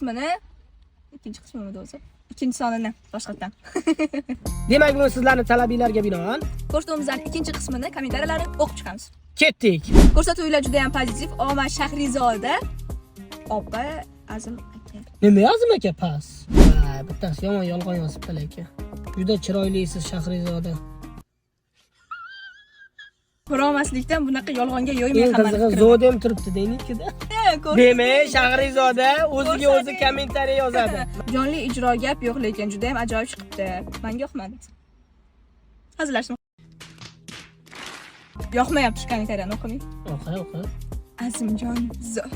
qismini, ikkinchi qismimidi o'zi? Ikkinchi sonini boshqatdan. Demak, bugun sizlarning talabinglarga binoan Ko'rsatuvimizning ikkinchi qismini kommentariyalarni o'qib chiqamiz. Ketdik. Ko'rsatuvlar juda ham pozitiv. Omad Shahrizoda opa, Azim aka. Nima yozdim aka pas? Ha, bittasi yomon yolg'on yozibdi lekin. Juda chiroylisiz, Shahrizoda. Ko'rolmaslikdan bunaqa yolg'onga yo'ymang Eng hammani qizig'i fikrini. Zoda ham turibdi deynikida. Ko'rsating. Demak, Shahrizoda o'ziga o'zi Ko'rsating. Kommentariy yozadi. Jonli ijro gap yo'q, lekin juda ham ajoyib chiqibdi. Menga yoqmadi. Hazillashdim. Yoqmayapti shu kommentariyani o'qimang. O'qi, o'qi. Azimjon zo'r.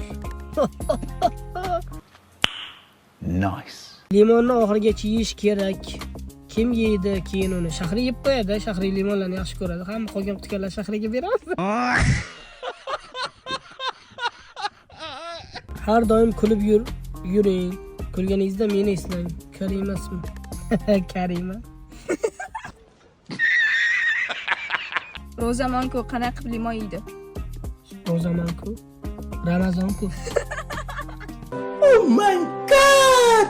Nice. Limonni oxirigacha yeyish kerak. Kim yeydi keyin uni? Shahri yeb qo'yadi. Shahri limonlarni yaxshi ko'radi. Hamma qolgan qutganlar Shahriga beramiz. Har doim kulib yuring. Kulganingizda meni eslang. Karimasmi? Karima. Ro'zamonku qanaqa qilib limon yeydi? Ro'zamonku. Ramazonku. Oh my God!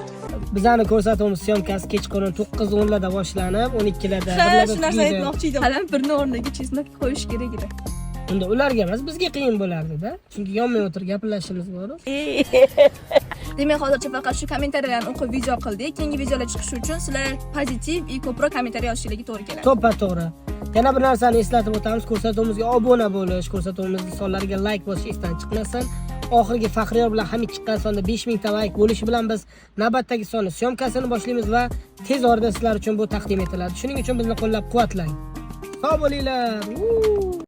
Bizani ko'rsatuvimiz syomkasi kechqurun 9:10larda boshlanib, 12larda Ha, birlarda shu narsani tugaydi. aytmoqchi edim. Qalam birni o'rniga chesnok qo'yish kerak edi. Unda ularga emas, bizga qiyin bo'lardi-da. Chunki yonmay o'tirib gaplashishimiz bor. Demak, hozircha faqat shu kommentariyalarni o'qib video qildik. Keyingi videolar chiqishi uchun sizlar pozitiv и ko'proq kommentariya yozishingiz to'g'ri keladi. To'ppa to'g'ri. Yana bir narsani eslatib o'tamiz, ko'rsatuvimizga obuna bo'lish, ko'rsatuvimizning sonlariga like bosish esdan chiqmasin. Oxirgi Faxriyor bilan Hamid chiqqan sonda 5000 ta like bo'lishi bilan biz navbatdagi sonni syomkasini boshlaymiz va tez orada sizlar uchun bu taqdim etiladi. Shuning uchun bizni qo'llab-quvvatlang. Sog' bo'linglar.